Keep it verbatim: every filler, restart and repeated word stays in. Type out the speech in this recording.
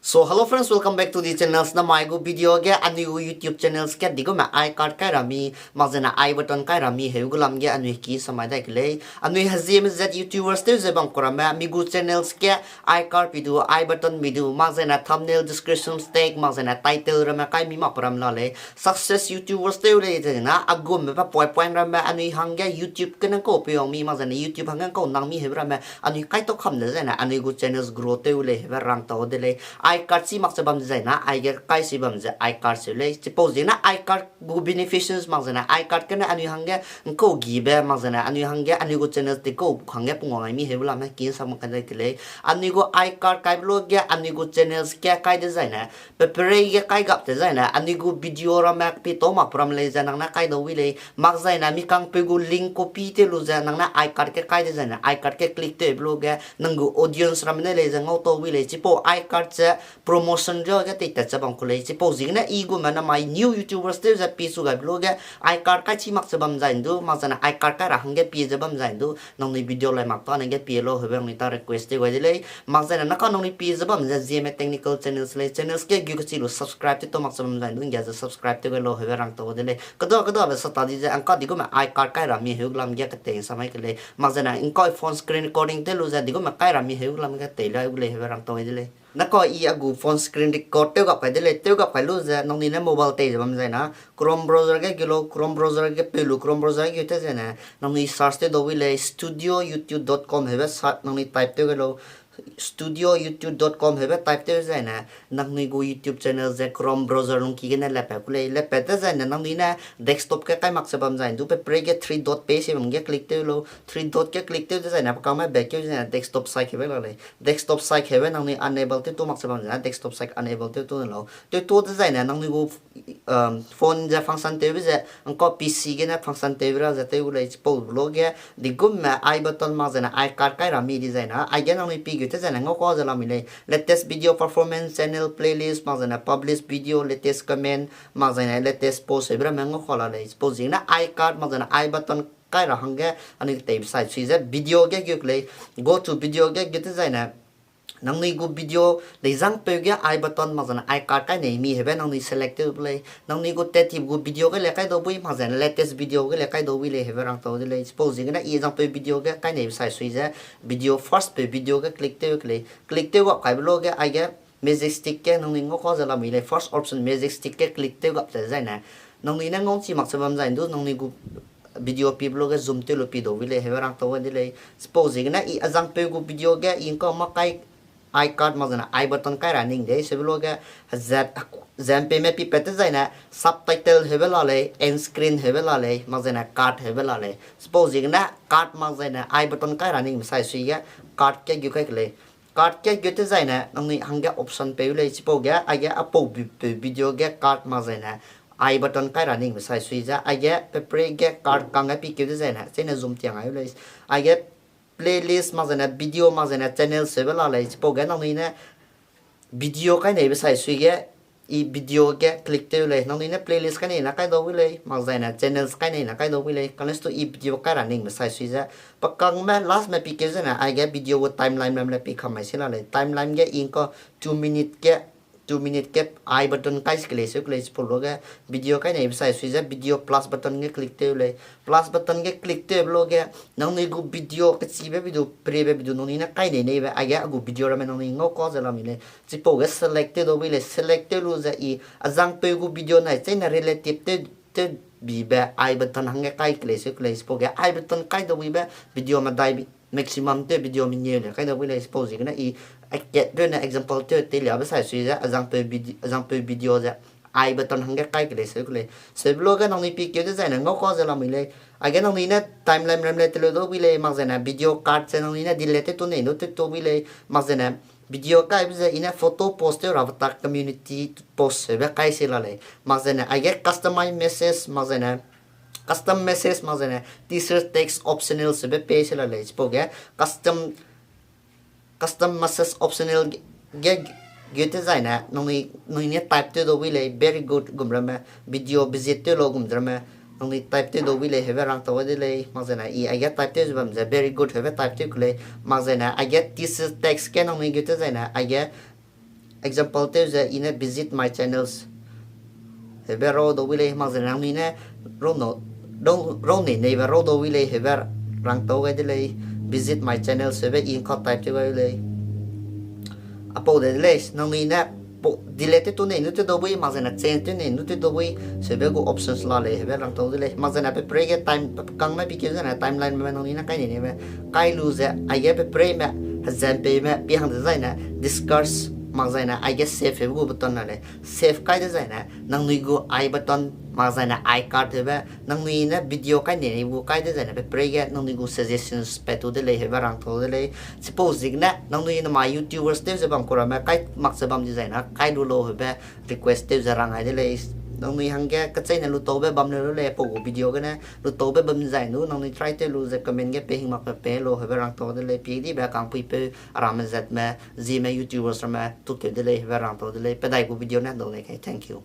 So, hello friends, welcome back to the channels. Namai gu video ge anui gu YouTube channels ge digume i card kai ra mi, mak zene i button kai ra mi heu gu lam ge anui ki samai dai ke lei. Anui hezieme zat YouTubers tew ze bam ku ramme, mi gu channels ge i card pi du, i button pi du, mak zene thumbnail, description tag, mak zene title ramme kai mi mak ku ram la lei. Success YouTubers tew lei zene, a gumme pe poi point ramme anui hangge YouTube gene kau pei wang mi, mak zene YouTube hangge kau nang mi heu ramme, anui kai tau kam de zene, anui gu channels grow tew lei heube rang tau de lei. I card chi mak ze bam ze zene, aige kai si bam ze i card seu lei. Chipau ziegene i card gu beneficiaries mak zene, i card gene anui hangge nkau gibe, mak zene anui hangge anui gu channels te kau hangge pungwang ai mi heu lam he kin sa mak kai de ke lei. Anui gu i card kaibe lu ge anui gu channels ge kai de zaine, pe perei ge kai gap te zaine, anui gu video ramme pi tau mak pe ram lei ze nang ne kai dau wi lei, mak zaine mi kangpeu gu link copy tew lu ze nang ne i card ge kai de zaine, i card ge click tewbe lu ge nang gu audience ramme ne lei ze ngau tau wi lei, chipau i card ze promotion ria ge teitat ze bam ku lei, chipau ziegene i gume namai new YouTubers tew ze pi su gaibe lu ge, i card kai chi mak ze bam zai ndu, mak zaine i card kai ra hangge pi ze bam zai ndu, nangnui video lai mak ta ne ge pi lau heube nangnui ta request tew gai de lei. Mak zaine naka nangnui pi ze bam ze zieme technical channels lei, channels ge gu kechi lu subscribe tew tau mak ze bam zai ndu, ngge ze subscribe tew gai lau heube rang tau de lei. Kedua keduabe sa ta di ze ngka digume i card kai ra mi heu lam ge ketei samai ke lei. Mak zaine ngka phone screen recording tew lu ze digume kai ra mi heu lam ge tei la gu lei heube rang tau de lei. Naka i a gu phone screen record tew gap kai de lei, tew gap kai lu ze nangnui ne mobile tei ze bam zaine Chrome browser ge gu lau, Chrome browser ge peu lu, Chrome browser ge te zaine nangnui search tew dau wi lei, studio youtube dot com heube sa nangnui type tew gai lau. Studio youtube dot com heube type tew zaine nangnui gu YouTube channel ze Chrome browser lungki gene lepat ku lei. Lepat te zaine nangnui ne desktop ge kai mak ze bam zai ndu, pe perei ge three dot pe se bam ge click tew lau. Three dot ge click tew te zaine pe kangme back keu zaine desktop site heube la lei. Desktop site heube nangnui enable tew tu mak ze bam zaine desktop site enable tew tu ne lau. Tew tu te zaine nangnui gu phone ze function tewbe ze ngka P C gene function tewbe ra ze tew gu lei, chipau lu ge digume i button mak zaine i card kai ra mi di zaine, aige nangnui pi gu te zaine ngau ka ze la mi lei, latest video performance, channel playlist, mak zaine publish video, latest comment, mak zaine latest post heube ramme ngau ka la lei. Chipau ziegene i card mak zaine i button kai ra hangge anui teibe sai sui ze video ge gu ke lei, go to video ge gu te zaine nangnui gu video lei zangpeu ge i button mak zaine i card kai nei mi heube nangnui select tew bu lei. Nangnui gu tet tip gu video ge le kai dau bui, mak zaine latest video ge le kai dau bui lei heube rang tau de lei. Chipau ziegene i zangpeu video ge kai neibe sai sui ze video first peu video ge click tew ke lei. Click tew gap kaibe lu ge aige magic stick ge nangnui ngau ka ze la mi lei, first option magic stick ge click tew gap te zaine nangnui ne ngau chi mak ze bam zai ndu, nangnui gu video pibe lu ge zoom tew lu pi dau wi lei heube rang tau de lei. Chipau ziegene i a zangpeu gu video ge i ngka mak kai i card mak zaine i button kai ra ning de, seube lu ge zat, zat peime pipat te zaine subtitle heube la lei, end screen heube la lei, mak zaine card heube la lei. Chipau ziegene card mak zaine i button kai ra ningbe sai sui ge card ge gu kai ke lei. Card ge gu te zaine nangnui hangge option peu lei, chipau ge aige apau bu peu video ge card mak zaine i button kai ra ningbe sai sui ze aige pe perei ge card kangge pi keu te zaine chene zoom tiang ai u lei. Aige playlist mak zaine video mak zaine channel seube la lei, chipau ge nangnui ne video kai neibe sai sui ge i video ge click tew lei. Nangnui ne playlist kai nei na kai dau wi lei, mak zaine channels kai nei na kai dau wi lei, kane stu i video kai ra ningbe sai sui ze pe kangme lastme pi keu zaine aige video gu timeline ram le pi kam mai si la lei. Timeline ge i ngka two minute ge two minute ge i button kai se ke lei, seu ke lei, chipau lu ge video kai neibe sai sui ze video plus button ge click tew lei. Plus button ge click tewbe lu ge nangnui gu video kechibe video, periebe video nangnui ne kai nei neibe aige a gu video ramme nangnui ngau ka ze la mi lei. Chipau ge select tew dau wi lei, select tew lu ze i a zangpeu gu video nai chene relative tew, tew bibe i button hangge kai ke lei, seu ke lei, chipau ge i button kai dau wibe video medai maximum tew video mengeu le kai dau wi lei, chipau ziegene i akat peu ne example tew teiliabe sai sui ze a zangpeu vide-, a zangpeu video ze i button hangge kai ke lei, seu ke lei. Seube lu ge nangnui pi keu te zaine ngau ka ze la mi lei. Aige nangnui ne timeline ram le teleu dau wi lei, mak zaine video card ze nangnui ne delete tew tu nei du tew tu wi lei, mak zaine video kaibe ze i ne photo post tew rabe tak community post seube kai se la lei. Mak zaine aige customize message, mak zaine custom message, mak zaine teaser text optional seube pei se la lei. Chipau ge custom, custom message optional ge, ge, ge te zaine nangnui, nangnui ne type tew dau wi lei, very good gum ramme, video visit tew lau gum ramme, nangnui type tew dau wi lei, heube rang tau de lei, mak zaine i aige type tew ze bam ze very good heube type tew ke lei, mak zaine aige teaser text ge nangnui ge te zaine aige Example tew ze i ne visit my channels heube rau dau wi lei, mak zene nangnui ne rau nei neibe rau dau wi lei heube rangtau gai de lei. Visit my channels heube i nkau type tew gai lei. Apau de de lei, nangnui ne delete tew tu nei nu tew dau bui, mak zene change tew nei nu tew dau bui, seube gu options la lei heube rangtau de lei. Mak zene pe pereige time, pe kangme pikeu zene timeline me nangnui ne kai nei neibe kai lu ze, aige pe pereime, hezam peime, pi hang dezaine, discuss, mak zaine, aige save heube gu button la lei. Save kai dezaine, nangnui gu i button, mak zaine, i card heube, nangnui ne video kai nei gu kai dezaine, pe pereige nangnui gu suggestions pat tu de lei heube rangtau de lei. Chipau ziegene, nangnui namai YouTubers tew ze bam kuramme, kai mak ze bam dezaine, kai lu lau heube, request tew ze rang gai de lei. Nangnui hangge kecheîne lutaube bam le lu lei, pau gu video gene lutaube bam zai nu, nangnui try tew lu ze comment ge pe hing makbe pe lau heube rangtau de lei, pie dibe kangpuipeu, aramme zatme, Zeme YouTubers ramme, tukeu de lei heube rangtau de lei, pe dai gu video ne dau lei kai, thank you.